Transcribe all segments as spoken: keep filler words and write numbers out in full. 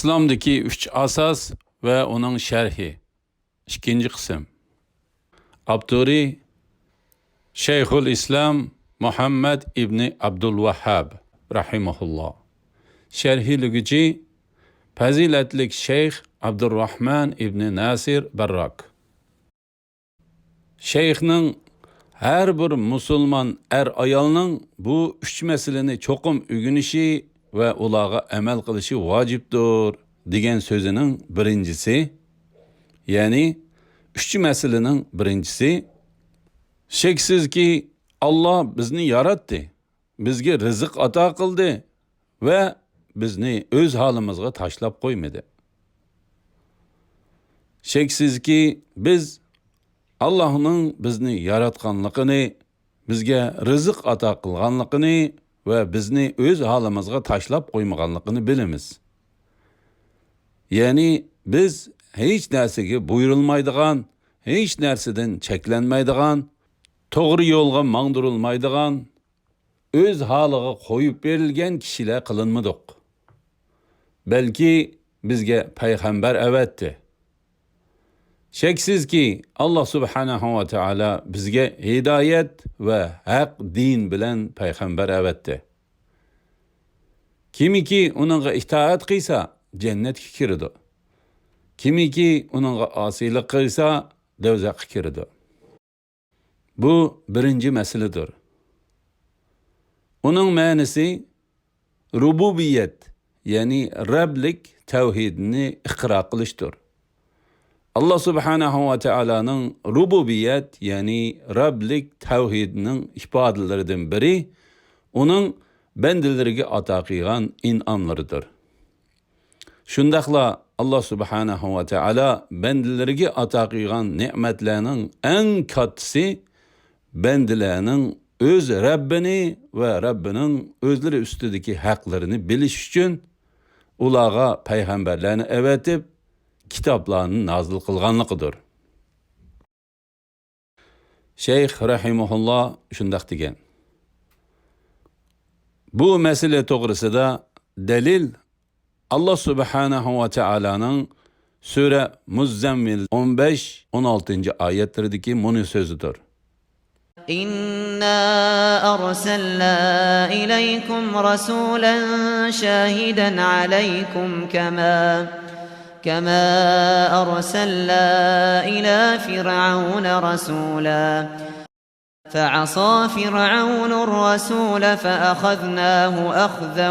ئىسلامدىكى ئۈچ ئاساس ۋە ئۇنىڭ شەرھى. ئىككىنچى قىسىم. ئاپتورى شەيخۇل ئىسلام مۇھەممەد ئىبنى ئابدۇل ۋەھھاب رەھىمەھۇللا. شەرھلىگۈچى پەزىلەتلىك شەيخ ئابدۇرراھمان ئىبنى ناسىر بەرراك. شەيخنىڭ ھەر بىر مۇسۇلمان ئەر-ئايالنىڭ بۇ ئۈچ مەسىلىنى چوقۇم ئۆگىنىشى ۋە ئۇلارغا ئەمەل قىلىشى ۋاجىپتۇر، دېگەن سۆزىنىڭ بىرىنچىسى، يەنى ئۈچ مەسىلىنىڭ بىرىنچىسى، شەكسىزكى، ئاللا بىزنى ياراتتى، بىزگە رىزىق ئاتا قىلدى ۋە بىزنى ئۆز ھالىمىزغا تاشلاپ قويمىدى. شەكسىزكى، بىز ئاللاھنىڭ بىزنى ياراتقانلىقىنى، بىزگە رىزىق ئاتا قىلغانلىقىنى ۋە بىزنى ئۆز ھالىمىزغا تاشلاپ قويمىغانلىقىنى بىلىمىز. يەنى بىز ھېچ نەرسىگە بۇيرۇلمايدىغان، ھېچ نەرسىدىن چەكلەنمەيدىغان، توغرا يولغا ماڭدۇرۇلمايدىغان، ئۆز ھالىغا قويۇپ بېرىلگەن كىشىلەر قىلىنمىدۇق. بەلكى بىزگە پەيغەمبەر ئەۋەتتى. شەكسىزكى، ئاللا سۇبھانەھۇ ۋە تائالا بىزگە ھىدايەت ۋە ھەق دىن بىلەن پەيغەمبەر ئەۋەتتى. كىمكى ئۇنىڭغا ئىتائەت قىلسا، جەننەتكە كىرىدۇ. كىمكى ئۇنىڭغا ئاسىيلىق قىلسا، دوزاخقا كىرىدۇ. بۇ بىرىنچى مەسىلىدۇر. ئۇنىڭ مەنىسى رۇبۇبىيەت، يەنى رەبلىك تەۋھىدنى ئىقرار قىلىشتۇر. ئاللا سۇبھانەھۇ ۋە تائالانىڭ رۇبۇبىيەت، يەنى رەبلىك تەۋھىدنىڭ ئىپادىلىرىدىن بىرى ئۇنىڭ بەندىلىرىگە ئاتا قىلغان ئىنئاملىرىدۇر. شۇنداقلا ئاللا سۇبھانەھۇ ۋە تائالا بەندىلىرىگە ئاتا قىلغان نېمەتلەرنىڭ ئەڭ كاتتىسى بەندىلەرنىڭ ئۆز رەببىنى ۋە رەببىنىڭ ئۆزلىرى ئۈستىدىكى ھەقلىرىنى بىلىش ئۈچۈن ئۇلارغا پەيغەمبەرلەرنى ئەۋەتىپ، كىتابلارنى نازىل قىلغانلىقىدۇر. شەيخ رەھىمەھۇللا شۇنداق دېگەن. بۇ مەسىلە توغرىسىدا دەلىل ئاللا سۇبھانەھۇ ۋە تائالانىڭ سۈرە مۇززەممىل ئون بەش، ئون ئالتىنچى ئايەتلىرىدىكى مۇنۇ سۆزىدۇر. إنا أرسلنا إليكم رسولا شاهدا عليكم كما كما أرسلنا إلى فرعون رسولا فعصى فرعون الرسول فأخذناه أخذا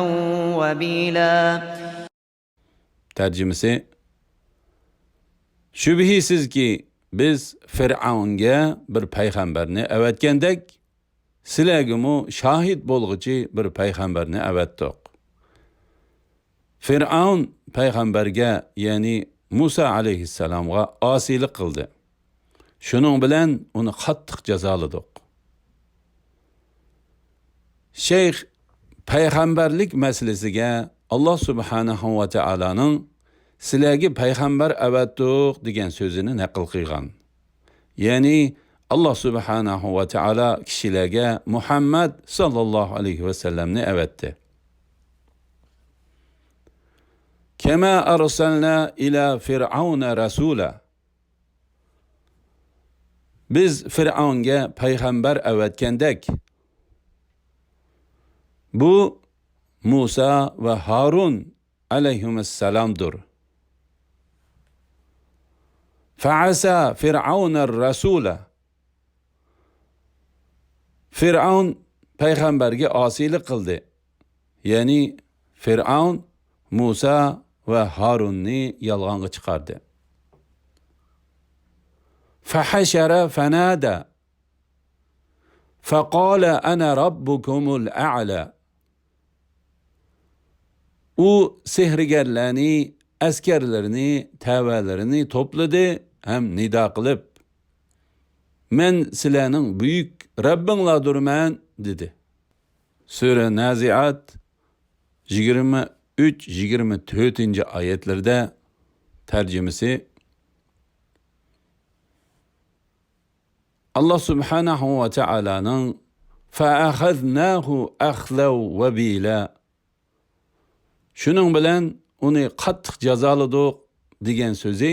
وبيلا. تەرجىمىسى، شۈبھىسىزكى، بىز فىرئەۋنگە بىر پەيغەمبەرنى ئەۋەتكەندەك، سىلەرگىمۇ شاھىت بولغۇچى بىر پەيغەمبەرنى ئەۋەتتۇق. فىرئەۋن پەيغەمبەرگە، يەنى مۇسا ئەلەيھىسسالامغا ئاسىيلىق قىلدى. شۇنىڭ بىلەن ئۇنى قاتتىق جازالىدۇق. شەيخ پەيغەمبەرلىك مەسىلىسىگە ئاللا سۇبھانەھۇ ۋە تائالانىڭ سىلەرگە پەيغەمبەر ئەۋەتتۇق دېگەن سۆزىنى نەقىل قىلغان. يەنى ئاللا سۇبھانەھۇ ۋە تائالا كىشىلەرگە مۇھەممەد ساللاللاھۇ ئەلەيھى ۋەسەللەمنى ئەۋەتتى. كما أرسلنا إلى فرعون رسولا. بىز فىرئەۋنگە پەيغەمبەر ئەۋەتكەندەك. بۇ مۇسا ۋە ھارۇن ئەلەيھىمەسسالامدۇر. فعصى فرعون الرسول. فىرئەۋن پەيغەمبەرگە ئاسىيلىق قىلدى. يەنى فىرئەۋن مۇسا ۋە ھارۇننى يالغانغا چىقاردى. فحشر فنادى. فقال أنا ربكم الأعلى. ئۇ سېھىرگەرلەرنى، ئەسكەرلىرىنى، تەۋەلىرىنى توپلىدى ھەم نىدا قىلىپ، مەن سىلەرنىڭ بۈيۈك رەببىڭلاردۇرمەن، دېدى. سۈرە نازىئات يىگىرمە ئۈچ، يىگىرمە تۆتىنچى ئايەتلىرىدە تەرجىمىسى، ئاللا سۇبھانەھۇ ۋە تائالانىڭ فأخذناه أخذا وبيلا. شۇنىڭ بىلەن ئۇنى قاتتىق جازالىدۇق» دېگەن سۆزى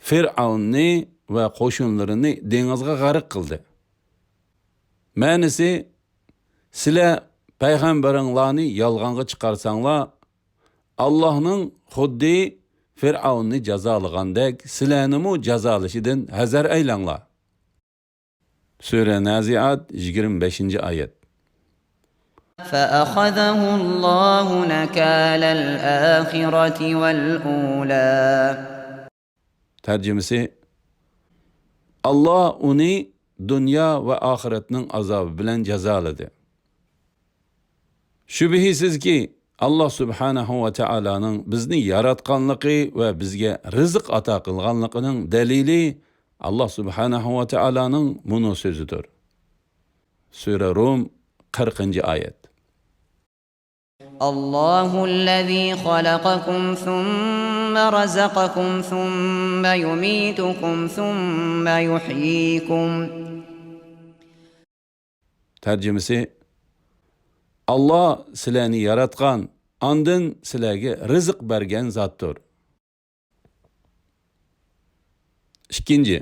فىرئەۋننى ۋە قوشۇنلىرىنى دېڭىزغا غەرق قىلدى. مەنىسى: سىلەر پەيغەمبىرىڭلارنى يالغانغا چىقارساڭلار، ئاللاھنىڭ خۇددى فىرئەۋننى جازالىغاندەك سىلەرنىمۇ جازالىشىدىن ھەزەر ئەيلەڭلار. سۈرە نازىئات، يىگىرمە بەشىنچى ئايەت. فأخذه الله نكال الآخرة والأولى. تەرجىمىسى: ئاللا ئۇنى دۇنيا ۋە ئاخىرەتنىڭ ئازابى بىلەن جازالىدى. شۈبھىسىزكى، ئاللا سۇبھانەھۇ ۋە تائالانىڭ بىزنى ياراتقانلىقى ۋە بىزگە رىزىق ئاتا قىلغانلىقىنىڭ دەلىلى ئاللا سۇبھانەھۇ ۋە تائالانىڭ مۇنۇ سۆزىدۇر. سۈرە رۇم، قىرىقىنچى ئايەت. الله الذي خلقكم ثم رزقكم ثم يميتكم ثم يحييكم. تەرجىمىسى: ئاللا سىلەرنى ياراتقان، ئاندىن سىلەرگە رىزىق بەرگەن زاتتۇر. ئىككىنچى،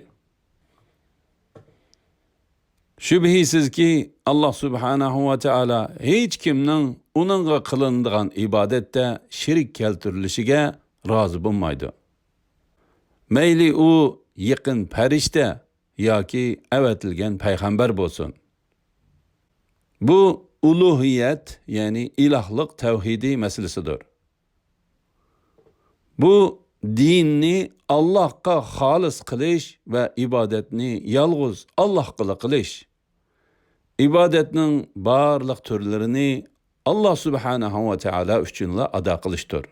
شۈبھىسىزكى، ئاللا سۇبھانەھۇ ۋە تائالا ھېچ كىمنىڭ ئۇنىڭغا قىلىنىدىغان ئىبادەتتە شېرىك كەلتۈرۈلۈشىگە رازى بولمايدۇ. مەيلى ئۇ يېقىن پەرىشتە ياكى ئەۋەتىلگەن پەيغەمبەر بولسۇن. بۇ ئۇلۇھىيەت، يەنى ئىلاھلىق تەۋھىدى مەسىلىسىدۇر. بۇ دىننى ئاللاھقا خالىس قىلىش ۋە ئىبادەتنى يالغۇز ئاللاھقىلا قىلىش. ئىبادەتنىڭ بارلىق تۈرلىرىنى ئاللا سۇبھانەھۇ ۋە تائالا ئۈچۈنلا ئادا قىلىشتۇر.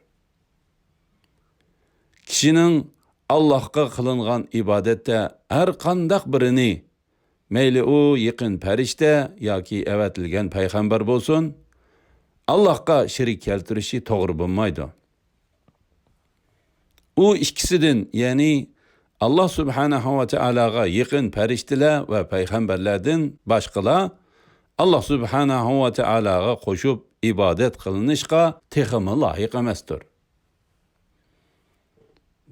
كىشىنىڭ ئاللاھقا قىلىنغان ئىبادەتتە ھەر قانداق بىرىنى، مەيلى ئۇ يېقىن پەرىشتە ياكى ئەۋەتىلگەن پەيغەمبەر بولسۇن، ئاللاھقا شېرىك كەلتۈرۈشى توغرا بولمايدۇ. ئۇ ئىككىسىدىن، يەنى ئاللا سۇبھانەھۇ ۋە تائالاغا يېقىن پەرىشتىلەر ۋە پەيغەمبەرلەردىن باشقىلار ئاللا سۇبھانەھۇ ۋە تائالاغا قوشۇپ ئىبادەت قىلىنىشقا تېخىمۇ لايىق ئەمەستۇر.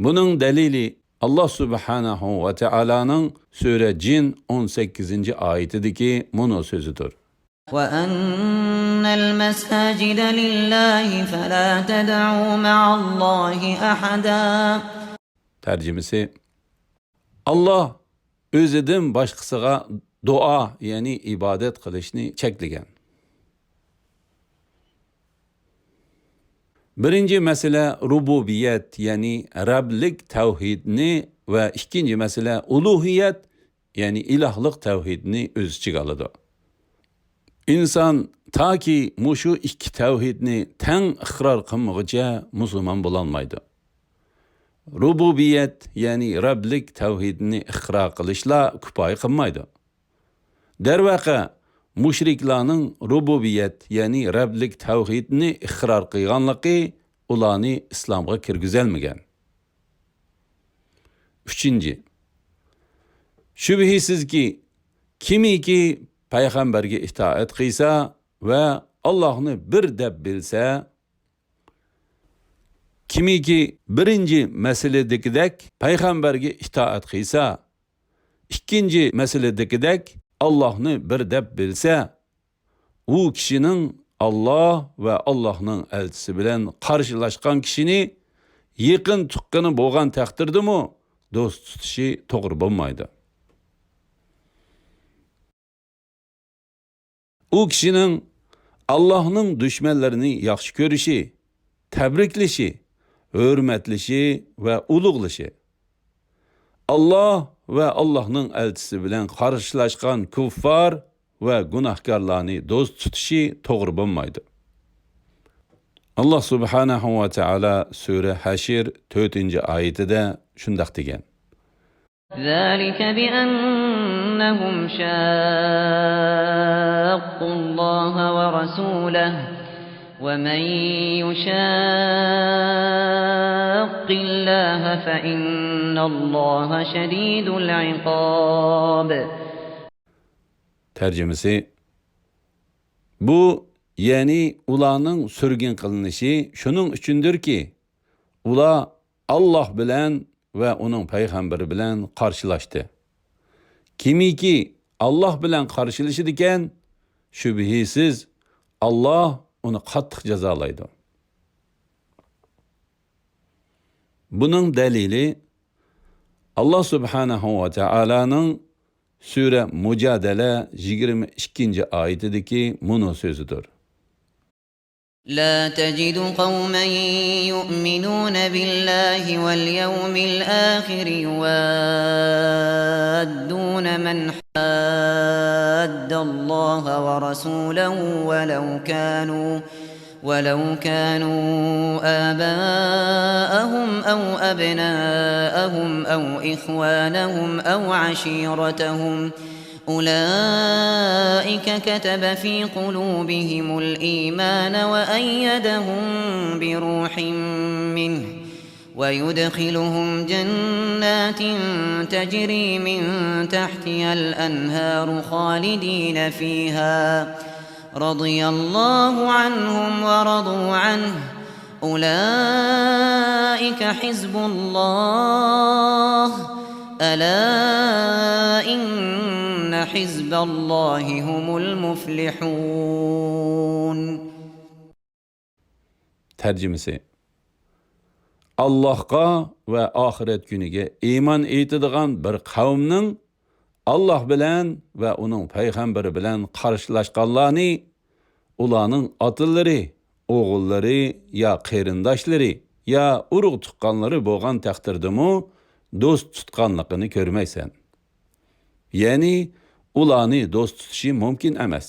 بۇنىڭ دەلىلى ئاللا سۇبھانەھۇ ۋە تائالانىڭ سۈرە جىن ئون سەككىزىنچى ئايىتىدىكى مۇنۇ سۆزىدۇر. وأن المساجد لله فلا تدعوا مع الله أحدا. تەرجىمىسى: ئاللا ئۆزىدىن باشقىسىغا دۇئا، يەنى ئىبادەت قىلىشنى چەكلىگەن. بىرىنچى مەسىلە رۇبۇبىيەت، يەنى رەبلىك تەۋھىدنى ۋە ئىككىنچى مەسىلە ئۇلۇھىيەت، يەنى ئىلاھلىق تەۋھىدنى ئۆز ئىچىگە ئالىدۇ. ئىنسان تاكى مۇشۇ ئىككى تەۋھىدنى تەڭ ئىقرار قىلمىغۇچە مۇسۇلمان بولالمايدۇ. رۇبۇبىيەت، يەنى رەبلىك تەۋھىدنى ئىقرار قىلىشلا كۇپايە قىلمايدۇ. دەرۋەقە، مۇشرىكلارنىڭ رۇبۇبىيەت، يەنى رەبلىك تەۋھىدنى ئىقرار قىلغانلىقى ئۇلارنى ئىسلامغا كىرگۈزەلمىگەن. ئۈچىنچى، شۈبھىسىزكى، كىمكى پەيغەمبەرگە ئىتائەت قىلسا ۋە ئاللاھنى بىر دەپ بىلسە، كىمكى بىرىنچى مەسىلىدىكىدەك پەيغەمبەرگە ئىتائەت قىلسا، ئىككىنچى مەسىلىدىكىدەك ئاللاھنى بىر دەپ بىلسە، ئۇ كىشىنىڭ ئاللاھ ۋە ئاللاھنىڭ ئەلچىسى بىلەن قارشىلاشقان كىشىنى يېقىن تۇغقىنى بولغان تەقدىردىمۇ دوست تۇتۇشى توغرا بولمايدۇ. ئۇ كىشىنىڭ ئاللاھنىڭ دۈشمەنلىرىنى ياخشى كۆرۈشى، تەبرىكلىشى، ھۆرمەتلىشى ۋە ئۇلۇغلىشى، ئاللاھ ۋە ئاللاھنىڭ ئەلچىسى بىلەن قارشىلاشقان كۇففار ۋە گۇناھكارلارنى دوست تۇتۇشى توغرا بولمايدۇ. ئاللاھ سۇبھانەھۇ ۋە تائالا سۈرە ھەشر تۆتىنچى ئايىتىدە شۇنداق دېگەن. ذلك بأنهم شاقوا الله ورسوله ومن يشاق الله فإن الله شديد العقاب. تەرجىمىسى، بۇ، يەنى ئۇلارنىڭ سۈرگۈن قىلىنىشى شۇنىڭ ئۈچۈندۇركى، ئۇلار ئاللاھ بىلەن ۋە ئۇنىڭ پەيغەمبىرى بىلەن قارشىلاشتى. كىمكى ئاللاھ بىلەن قارشىلىشىدىكەن، شۈبھىسىز ئاللاھ ئۇنى قاتتىق جازالايدۇ. بۇنىڭ دەلىلى، ئاللاھ سۇبھانەھۇ ۋە تائالانىڭ سۈرە مۇجادەلە يىگىرمە ئىككىنچى ئايىتىدىكى مۇنۇ سۆزىدۇر. لا تجد قوما يؤمنون بالله واليوم الآخر يوادون من حاد الله ورسوله ولو كانوا ولو كانوا آباءهم أو أبناءهم أو إخوانهم أو عشيرتهم أولئك كتب في قلوبهم الإيمان وأيدهم بروح منه ويدخلهم جنات تجري من تحتها الأنهار خالدين فيها رضي الله عنهم ورضوا عنه أولئك حزب الله ألا إن حزب الله هم المفلحون. تەرجىمىسى. ئاللاھقا ۋە ئاخىرەت كۈنىگە ئىمان ئېيتىدىغان بىر قەۋمنىڭ ئاللاھ بىلەن ۋە ئۇنىڭ پەيغەمبىرى بىلەن قارشىلاشقانلارنى ئۇلارنىڭ ئاتىلىرى، ئوغۇللىرى يا قېرىنداشلىرى يا ئۇرۇق-تۇغقانلىرى بولغان تەقدىردىمۇ دوست تۇتقانلىقىنى كۆرمەيسەن. يەنى ئۇلارنى دوست تۇتۇشى مۇمكىن ئەمەس.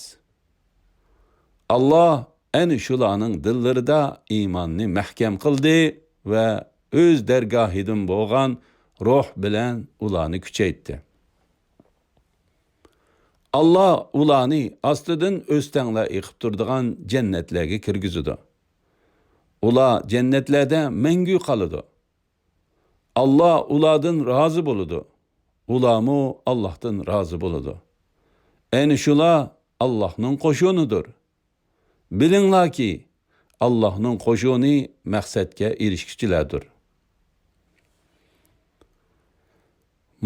ئاللاھ ئەنە شۇلارنىڭ دىللىرىدا ئىماننى مەھكەم قىلدى ۋە ئۆز دەرگاھىدىن بولغان روھ بىلەن ئۇلارنى كۈچەيتتى. ئاللاھ ئۇلارنى ئاستىدىن ئۆستەڭلەر ئېقىپ تۇرىدىغان جەننەتلەرگە كىرگۈزىدۇ. ئۇلار جەننەتلەردە مەڭگۈ قالىدۇ. ئاللاھ ئۇلاردىن رازى بولىدۇ. ئۇلارمۇ ئاللاھتىن رازى بولىدۇ. ئەنە شۇلار ئاللاھنىڭ قوشۇنىدۇر. بىلىڭلاركى، ئاللاھنىڭ قوشۇنى مەقسەتكە ئېرىشكۈچىلەردۇر.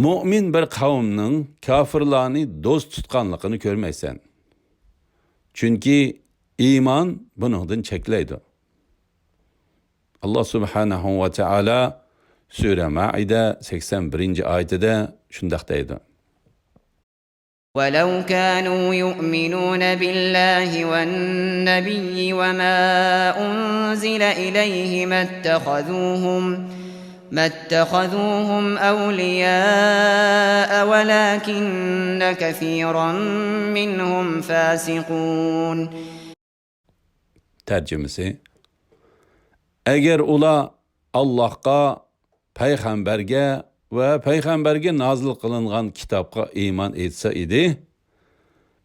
مۆمىن بىر قەۋمنىڭ كاپىرلارنى دوست تۇتقانلىقىنى كۆرمەيسەن. چۈنكى ئىمان بۇنىڭدىن چەكلەيدۇ. ئاللاھ سۇبھانەھۇ ۋە تائالا سۈرە مائىدە سەكسەن بىرىنچى ئايىتىدە شۇنداق دەيدۇ. ولو كانوا يؤمنون بالله والنبي وما أنزل إليه ما اتخذوهم ما اتخذوهم أولياء ولكن كثيرا منهم فاسقون. تەرجىمىسى. ئەگەر ئۇلار ئاللاھقا، پەيغەمبەرگە ۋە پەيغەمبەرگە نازىل قىلىنغان كىتابقا ئىمان ئېيتسا ئىدى،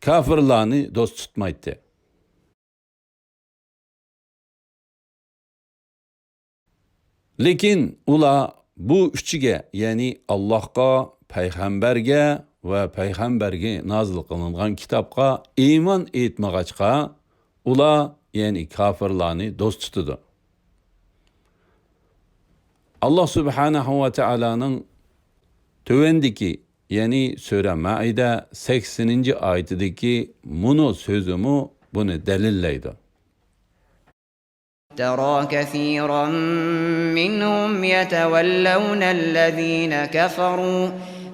كاپىرلارنى دوست تۇتمايتتى. لېكىن ئۇلار بۇ ئۈچىگە، يەنى ئاللاھقا، پەيغەمبەرگە ۋە پەيغەمبەرگە نازىل قىلىنغان كىتابقا ئىمان ئېيتمىغاچقا، ئۇلار، يەنى كاپىرلارنى دوست تۇتىدۇ. ئاللاھ سۇبھانەھۇ ۋە تائالانىڭ تۆۋەندىكى، يەنى سۈرە مائىدە سەكسىنىنچى ئايىتىدىكى مۇنۇ سۆزىمۇ بۇنى دەلىللەيدۇ. ترى كثيرا منهم يتولون الذين كفروا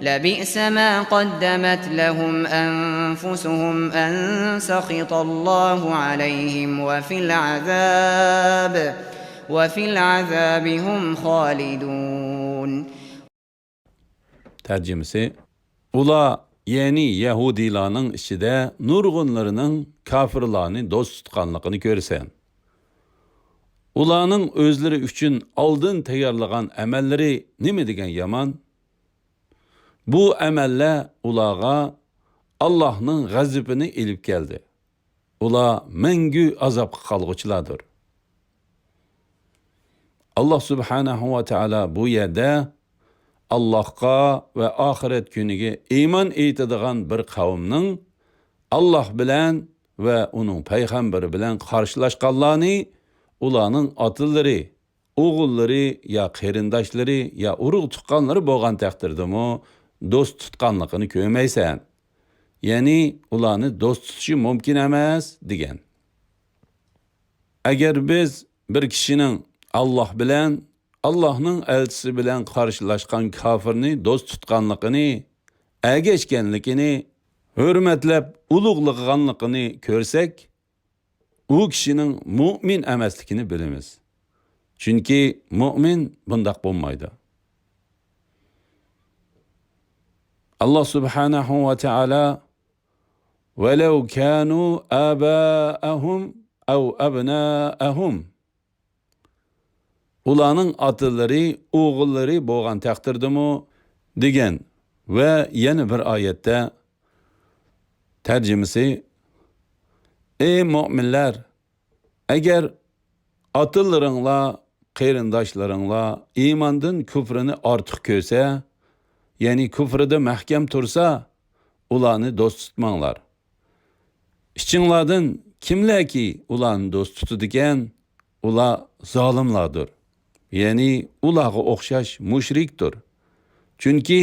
لبئس ما قدمت لهم أنفسهم أن سخط الله عليهم وفي العذاب وفي العذاب هم خالدون. تەرجىمىسى. ئۇلار، يەنى يەھۇدىيلارنىڭ ئىچىدە نۇرغۇنلىرىنىڭ كاپىرلارنى دوست تۇتقانلىقىنى كۆرىسەن. ئۇلارنىڭ ئۆزلىرى ئۈچۈن ئالدىن تەييارلىغان ئەمەللىرى نېمە دېگەن يامان! بۇ ئەمەللەر ئۇلارغا ئاللاھنىڭ غەزىپىنى ئېلىپ كەلدى. ئۇلار مەڭگۈ ئازابقا قالغۇچىلاردۇر. ئاللاھ سۇبھانەھۇ ۋە تائالا بۇ يەردە ئاللاھقا ۋە ئاخىرەت كۈنىگە ئىمان ئېيتىدىغان بىر قەۋمنىڭ ئاللاھ بىلەن ۋە ئۇنىڭ پەيغەمبىرى بىلەن قارشىلاشقانلارنى ئۇلارنىڭ ئاتىلىرى، ئوغۇللىرى يا قېرىنداشلىرى يا ئۇرۇق-تۇغقانلىرى بولغان تەقدىردىمۇ دوست تۇتقانلىقىنى كۆرمەيسەن. يەنى ئۇلارنى دوست تۇتۇشى مۇمكىن ئەمەس، دېگەن. ئەگەر بىز بىر كىشىنىڭ ئاللاھ بىلەن، ئاللاھنىڭ ئەلچىسى بىلەن قارشىلاشقان كاپىرنى دوست تۇتقانلىقىنى، ئەگەشكەنلىكىنى، ھۆرمەتلەپ ئۇلۇغلىغانلىقىنى كۆرسەك، ئۇ كىشىنىڭ مۇئمىن ئەمەسلىكىنى بىلىمىز. چۈنكى مۇئمىن بۇنداق بولمايدۇ. ئاللاھ سۇبھانەھۇ ۋە تائالا، «ولو كانوا آباءهم أو أبناءهم». ئۇلارنىڭ ئاتىلىرى، ئوغۇللىرى بولغان تەقدىردىمۇ، دېگەن. ۋە يەنە بىر ئايەتتە، تەرجىمىسى، ئەي مۆمىنلەر، ئەگەر ئاتىلىرىڭلار، قېرىنداشلىرىڭلار ئىماندىن كۇفرىنى ئارتۇق كۆرسە، يەنى كۇفرىدا مەھكەم تۇرسا، ئۇلارنى دوست تۇتماڭلار. ئىچىڭلاردىن كىملەركى ئۇلارنى دوست تۇتىدىكەن، ئۇلار زالىملاردۇر. يەنى ئۇلارغا ئوخشاش مۇشرىكتۇر. چۈنكى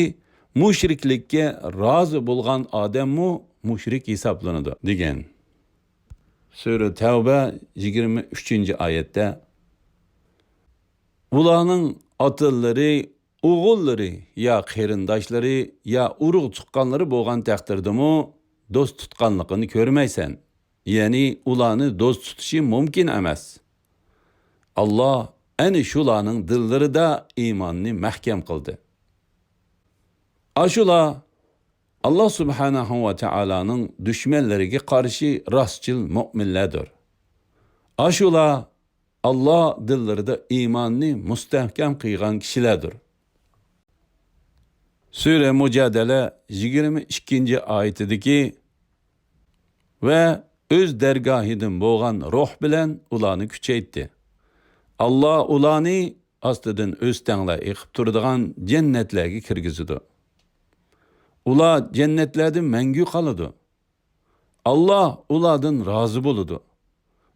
مۇشرىكلىككە رازى بولغان ئادەممۇ مۇشرىك ھېسابلىنىدۇ، دېگەن. سۈرە تەۋبە، يىگىرمە ئۈچىنچى ئايەتتە، ئۇلارنىڭ ئاتىلىرى، ئوغۇللىرى يا قېرىنداشلىرى يا ئۇرۇق-تۇغقانلىرى بولغان تەقدىردىمۇ دوست تۇتقانلىقىنى كۆرمەيسەن. يەنى ئۇلارنى دوست تۇتۇشى مۇمكىن ئەمەس. ئاللاھ ئەنە شۇلارنىڭ دىللىرىدا ئىماننى مەھكەم قىلدى. ئاشۇلار ئاللاھ سۇبھانەھۇ ۋە تائالانىڭ دۈشمەنلىرىگە قارشى راستچىل مۆمىنلەردۇر. ئاشۇلار ئاللاھ دىللىرىدا ئىماننى مۇستەھكەم قىلغان كىشىلەردۇر. سۈرە مۇجادىلە يىگىرمە ئىككىنچى ئايىتىدىكى، ۋە ئۆز دەرگاھىدىن بولغان روھ بىلەن ئۇلارنى كۈچەيتتى. ئاللاھ ئۇلارنى ئاستىدىن ئۆستەڭلەر ئېقىپ تۇرىدىغان جەننەتلەرگە كىرگۈزىدۇ. ئۇلار جەننەتلەردە مەڭگۈ قالىدۇ. ئاللاھ ئۇلاردىن رازى بولىدۇ.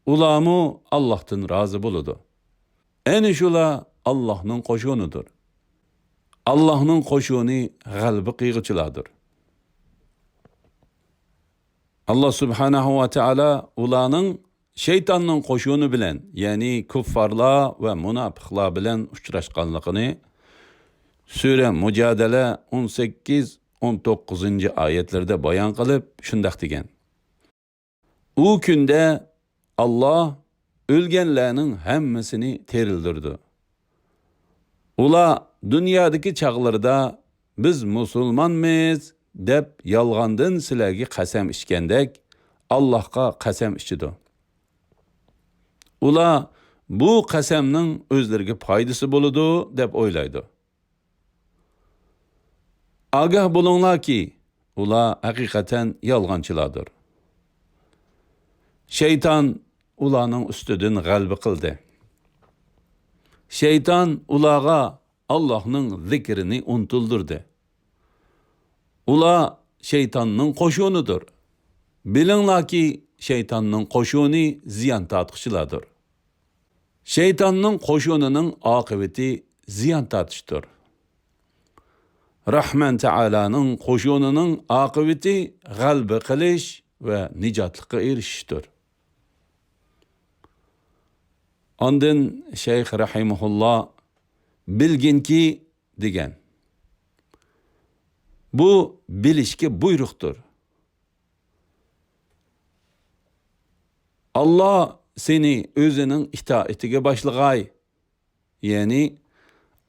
ئۇلارمۇ ئاللاھتىن رازى بولىدۇ. ئەنە شۇلار ئاللاھنىڭ قوشۇنىدۇر. ئاللاھنىڭ قوشۇنى غەلىبە قىلغۇچىلاردۇر. ئاللاھ سۇبھانەھۇ ۋە تائالا ئۇلارنىڭ شەيتاننىڭ قوشۇنى بىلەن، يەنى كۇففارلار ۋە مۇناپىقلار بىلەن ئۇچراشقانلىقىنى سۈرە مۇجادىلە ئون سەككىز، ئون توققۇزىنچى ئايەتلىرىدە بايان قىلىپ، شۇنداق دېگەن: ئۇ كۈندە ئاللاھ ئۆلگەنلەرنىڭ ھەممىسىنى تىرىلدۈرىدۇ. ئۇلار دۇنيادىكى چاغلىرىدا، «بىز مۇسۇلمانمىز» دەپ يالغاندىن سىلەرگە قەسەم ئىچكەندەك، ئاللاھقا قەسەم ئىچىدۇ. ئۇلار بۇ قەسەمنىڭ ئۆزلىرىگە پايدىسى بولىدۇ دەپ ئويلايدۇ. ئاگاھ بولۇڭلاركى، ئۇلار ھەقىقەتەن يالغانچىلاردۇر. شەيتان ئۇلارنىڭ ئۈستىدىن غەلىبە قىلدى. شەيتان ئۇلارغا ئاللاھنىڭ زىكرىنى ئۇنتۇلدۇردى. ئۇلار شەيتاننىڭ قوشۇنىدۇر. بىلىڭلاركى، شەيتاننىڭ قوشۇنى زىيان تارتقۇچىلاردۇر. شەيتاننىڭ قوشۇنىنىڭ ئاقىۋىتى زىيان تارتىشتۇر. رەھمان تائالانىڭ قوشۇنىنىڭ ئاقىۋىتى غەلىبە قىلىش ۋە نىجاتلىققا ئېرىشىشتۇر. ئاندىن شەيخ رەھىمەھۇللا، «بىلگىنكى» دېگەن. بۇ بىلىشكە بۇيرۇقتۇر. ئاللاھ سېنى ئۆزىنىڭ ئىتائىتىگە باشلىغاي، يەنى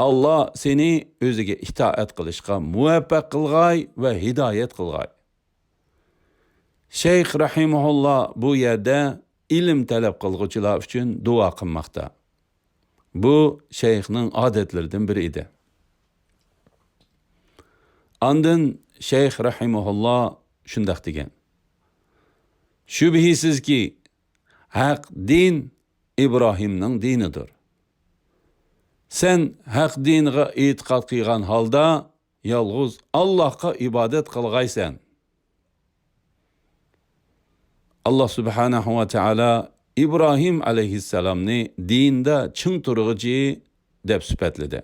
ئاللاھ سېنى ئۆزىگە ئىتائەت قىلىشقا مۇۋەپپەق قىلغاي ۋە ھىدايەت قىلغاي. شەيخ رەھىمەھۇللا بۇ يەردە ئىلىم تەلەپ قىلغۇچىلار ئۈچۈن دۇئا قىلماقتا. بۇ شەيخنىڭ ئادەتلىرىدىن بىرى ئىدى. ئاندىن شەيخ رەھىمەھۇللا شۇنداق دېگەن: «شۈبھىسىزكى، ھەق دىن ئىبراھىمنىڭ دىنىدۇر. سەن ھەق دىنىغا ئېتىقاد قىلغان ھالدا يالغۇز ئاللاھقا ئىبادەت قىلغايسەن.» ئاللاھ سۇبھانەھۇ ۋە تائالا ئىبراھىم ئەلەيھىسسالامنى دىندا چىڭ تۇرغۇچى دەپ سۈپەتلىدى.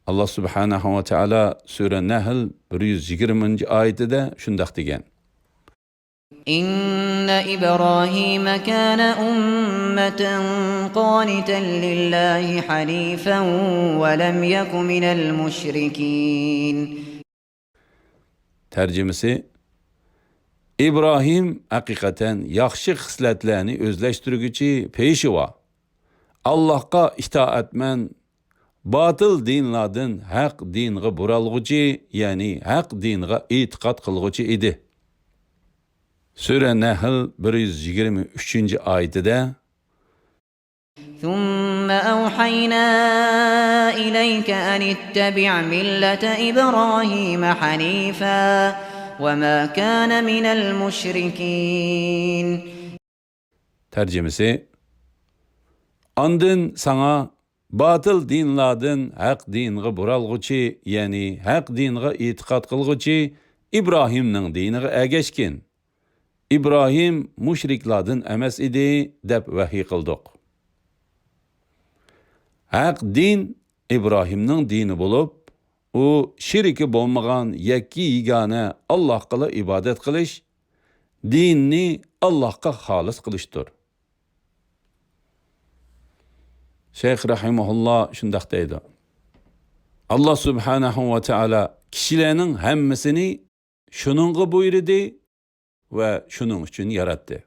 ئاللا سۇبھانەھۇ ۋە تائالا سۈرە نەھل بىر يۈز يىگىرمىنچى ئايىتىدە شۇنداق دېگەن. إن إبراهيم كان أمة قانتا لله حنيفا ولم يك من المشركين. تەرجىمىسى، ئىبراھىم ھەقىقەتەن ياخشى خىسلەتلەرنى ئۆزلەشتۈرگۈچى پېشىۋا، ئاللاھقا ئىتائەتمەن، باتىل دىنلاردىن ھەق دىنغا بۇرالغۇچى، يەنى ھەق دىنغا ئېتىقاد قىلغۇچى ئىدى. سۈرە نەھل بىر يۈز يىگىرمە ئۈچىنچى ئايىتىدە، ثم أوحينا إليك أن اتبع ملة إبراهيم حنيفا وما كان من المشركين. تەرجىمىسى، ئاندىن ساڭا باتىل دىنلاردىن ھەق دىنغا بۇرالغۇچى، يەنى ھەق دىنغا ئېتىقاد قىلغۇچى ئىبراھىمنىڭ دىنىغا ئەگەشكىن. ئىبراھىم مۇشرىكلاردىن ئەمەس ئىدى، دەپ ۋەھىي قىلدۇق. ھەق دىن ئىبراھىمنىڭ دىنى بولۇپ، ئۇ شېرىكى بولمىغان يەككە يېگانە ئاللاھقىلا ئىبادەت قىلىش، دىننى ئاللاھقا خالىس قىلىشتۇر. شەيخ رەھىمەھۇللا شۇنداق دەيدۇ، ئاللا سۇبھانەھۇ ۋە تائالا كىشىلەرنىڭ ھەممىسىنى شۇنىڭغا بۇيرۇدى ۋە شۇنىڭ ئۈچۈن ياراتتى.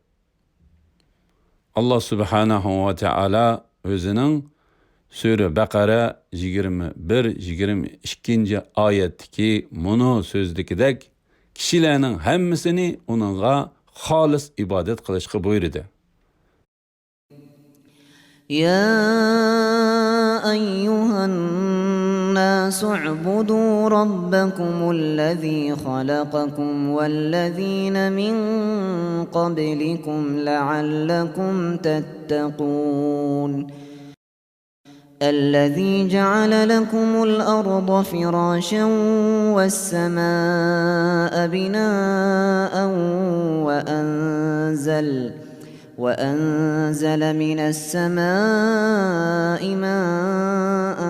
ئاللا سۇبھانەھۇ ۋە تائالا ئۆزىنىڭ سۈرە بەقەرە يىگىرمە بىر، يىگىرمە ئىككىنچى ئايەتتىكى مۇنۇ سۆزدىكىدەك، كىشىلەرنىڭ ھەممىسىنى ئۇنىڭغا خالىس ئىبادەت قىلىشقا بۇيرۇدى. يا أيها الناس اعبدوا ربكم الذي خلقكم والذين من قبلكم لعلكم تتقون. الذي جعل لكم الأرض فراشا والسماء بناء وأنزل، وأنزل من السماء ماء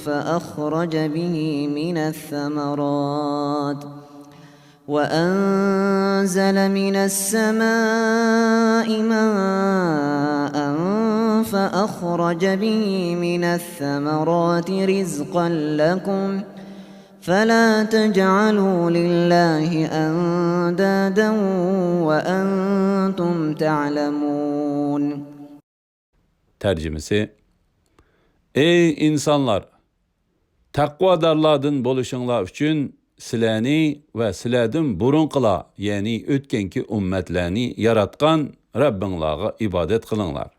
فأخرج به من الثمرات وأنزل من السماء ماء فأخرج به من الثمرات رزقا لكم فلا تجعلوا لله أندادا وأنتم تعلمون. تەرجىمىسى، ئەي ئىنسانلار! تەقۋادارلاردىن بولۇشۇڭلار ئۈچۈن سىلەرنى ۋە سىلەردىن بۇرۇنقىلار، يەنى ئۆتكەنكى ئۈممەتلەرنى ياراتقان رەببىڭلارغا ئىبادەت قىلىڭلار.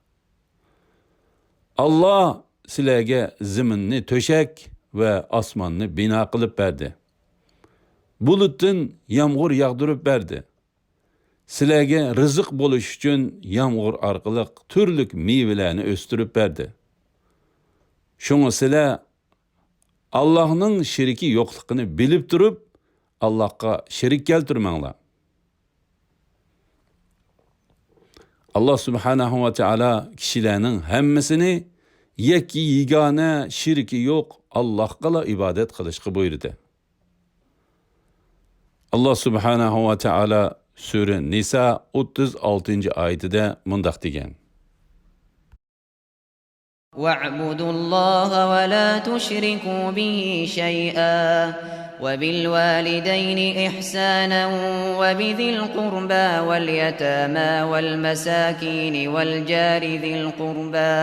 ئاللا سىلەرگە زېمىننى تۆشەك ۋە ئاسماننى بىنا قىلىپ بەردى. بۇلۇتتىن يامغۇر ياغدۇرۇپ بەردى. سىلەرگە رىزىق بولۇش ئۈچۈن يامغۇر ئارقىلىق تۈرلۈك مېۋىلەرنى ئۆستۈرۈپ بەردى. شۇڭا سىلەر ئاللاھنىڭ شېرىكى يوقلۇقىنى بىلىپ تۇرۇپ، ئاللاھقا شېرىك كەلتۈرمەڭلار. ئاللا سۇبھانەھۇ ۋە تائالا كىشىلەرنىڭ ھەممىسىنى يەككە يېگانە، شېرىكى يوق ئاللاھقىلا ئىبادەت قىلىشقا بۇيرۇدى. ئاللا سۇبھانەھۇ ۋە تائالا سۈرە نىسا ئوتتۇز ئالتىنچى ئايىتىدە مۇنداق دېگەن. واعبدوا الله ولا تشركوا به شيئا وبالوالدين إحسانا وبذي القربى واليتامى والمساكين والجار ذي القربى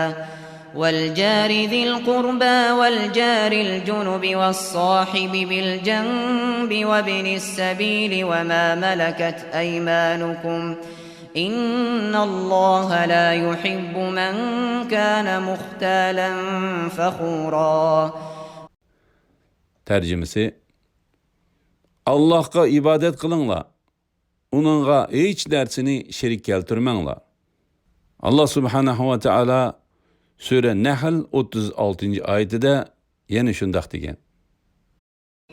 والجار ذي القربى والجار الجنب والصاحب بالجنب وابن السبيل وما ملكت أيمانكم إن الله لا يحب من كان مختالا فخورا. تەرجىمىسى، ئاللاھقا ئىبادەت قىلىڭلار، ئۇنىڭغا ھېچ نەرسىنى شېرىك كەلتۈرمەڭلار. ئاللا سۇبھانەھۇ ۋە تائالا سۈرە نەھل ئوتتۇز ئالتىنچى ئايىتىدە يەنە شۇنداق دېگەن.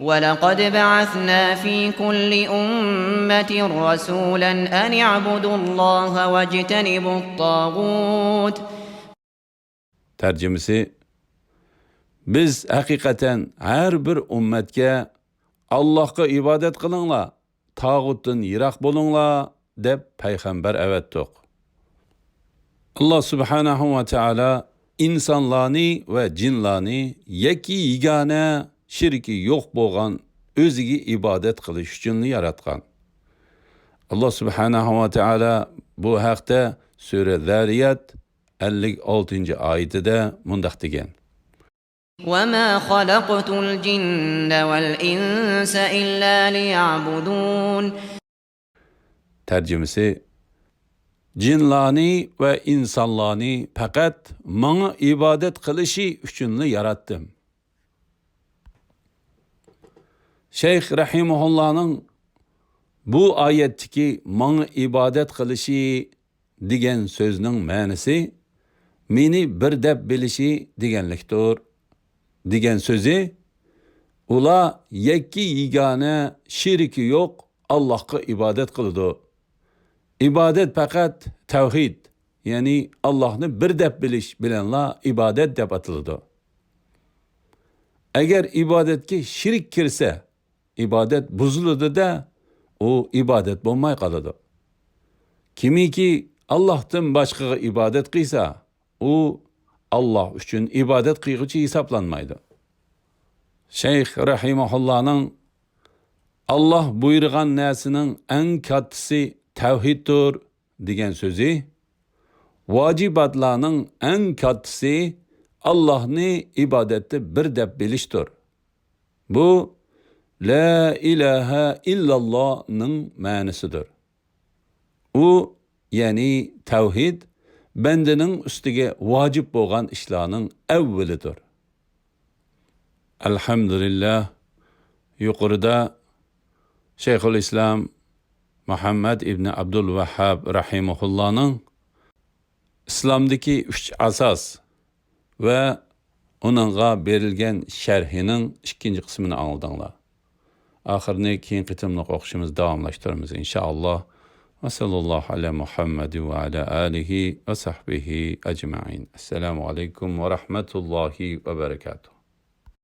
ولقد بعثنا في كل أمة رسولا أن اعبدوا الله واجتنبوا الطاغوت. تەرجىمىسى، بىز ھەقىقەتەن ھەر بىر ئۈممەتكە «ئاللاھقا ئىبادەت قىلىڭلار، تاغۇتتىن يىراق بولۇڭلار» دەپ پەيغەمبەر ئەۋەتتۇق. ئاللاھ سۇبھانەھۇ ۋە تائالا ئىنسانلارنى ۋە جىنلارنى يەككە يېگانە، شېرىكى يوق بولغان ئۆزىگە ئىبادەت قىلىش ئۈچۈنلا ياراتقان. ئاللاھ سۇبھانەھۇ ۋە تائالا بۇ ھەقتە سۈرە زارىيات ئەللىك ئالتىنچى ئايىتىدە مۇنداق دېگەن. وما خلقت الجن والإنس إلا ليعبدون. تەرجىمىسى، جىنلارنى ۋە ئىنسانلارنى پەقەت ماڭا ئىبادەت قىلىشى ئۈچۈنلا ياراتتىم. شەيخ رەھىمەھۇللانىڭ بۇ ئايەتتىكى «ماڭا ئىبادەت قىلىشى» دېگەن سۆزنىڭ مەنىسى «مېنى بىر دەپ بىلىشى» دېگەنلىكتۇر، دېگەن سۆزى، ئۇلار يەككە يېگانە، شېرىكى يوق ئاللاھقا ئىبادەت قىلىدۇ. ئىبادەت پەقەت تەۋھىد، يەنى ئاللاھنى بىر دەپ بىلىش بىلەنلا ئىبادەت دەپ ئاتىلىدۇ. ئەگەر ئىبادەتكە شېرىك كىرسە، ئىبادەت بۇزۇلىدۇ-دە، ئۇ ئىبادەت بولماي قالىدۇ. كىمكى ئاللاھتىن باشقىغا ئىبادەت قىلسا، ئۇ ئاللاھ ئۈچۈن ئىبادەت قىلغۇچى ھېسابلانمايدۇ. شەيخ رەھىمەھۇللانىڭ «ئاللاھ بۇيرۇغان نەرسىنىڭ ئەڭ كاتتىسى تەۋھىدتۇر» دېگەن سۆزى، ۋاجىباتلارنىڭ ئەڭ كاتتىسى ئاللاھنى ئىبادەتتە بىر دەپ بىلىشتۇر. بۇ «لا ئىلاھە ئىللاللاھ»نىڭ مەنىسىدۇر. ئۇ، يەنى تەۋھىد، بەندىنىڭ ئۈستىگە ۋاجىپ بولغان ئىشلارنىڭ ئەۋۋىلىدۇر. ئەلھەمدۇلىللاھ، يۇقىرىدا شەيخۇل ئىسلام مۇھەممەد ئىبنى ئابدۇل ۋەھھاب رەھىمەھۇللانىڭ ئىسلامدىكى ئۈچ ئاساس ۋە ئۇنىڭغا بېرىلگەن شەرھىنىڭ ئىككىنچى قىسمىنى ئاڭلىدىڭلار. ئاخىرىنى كېيىنكى قېتىملىق ئوقۇشىمىز داۋاملاشتۇرىمىز، ئىنشائاللاھ. ۋە سەللاللاھۇ ئەلە مۇھەممەد ۋە ئەلە ئالىھى ۋە سەھبىھى ئەجمەئىن. ئەسسالامۇ ئەلەيكۇم ۋە رەھمەتۇللاھى ۋە بەرەكاتۇھ.